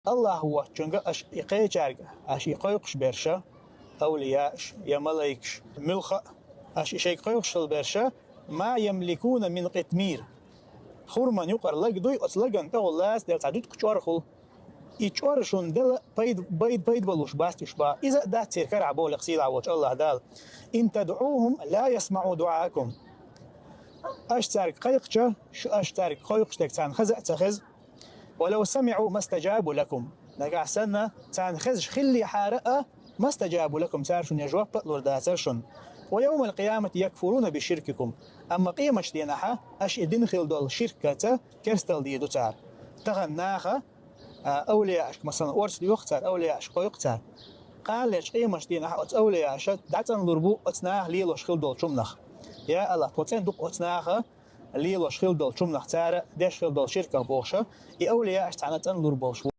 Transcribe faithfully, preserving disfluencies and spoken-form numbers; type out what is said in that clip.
Аллахӏ воацачунга аша и кхечаьрга, аша и кхойкхуш берш, авлияаш я малайкаш, муьлхха а, аша и шайга кхойкхуш хила берш, ما يملكون من قطمير. Хурман юкъара лаг дуй, оцу лаган тӀехула лаца дела цхьа дуьтка чӀор хуьлу. И чӀор шуна дела пайда, пайда, пайда болуш бац уьш боху. Иза а дац церан карахь боху лекха сийлахь волчу Аллахӏ Дала: إن تدعوهم لا يسمعوا دعاءكم. Аша цаьрга кхайкхича, шу аша цаьрга кхойкхуш дерг царна хаза а ца хеза. ولو سمعوا ما استجابوا لكم. Нагахь санна, царна хезаш хиллехьара а, ما استجابوا لكم, цара шуна жоп а лур дацара шуна. ويوم القيامة يكفرون بشرككم. Амма къематан дийнахь аша и дина хила долу ширкаца керсталла дийр ду цара. Тахана наха, а, авлияашка, масалан, орца лоьху цара, авлияаш кхойкху цара. Къалечу къематан дийнахь оцу авлияаша дӀацӀанлур бу оцу наха лелош хила долчу хӀуманах. Я Аллахь, тхо цӀена ду-кх оцу наха лелош хила долчу хӀуманах, цара деш хила долу ширках бохуша, и авлияаш цхьаьна цӀанлур болуш бу.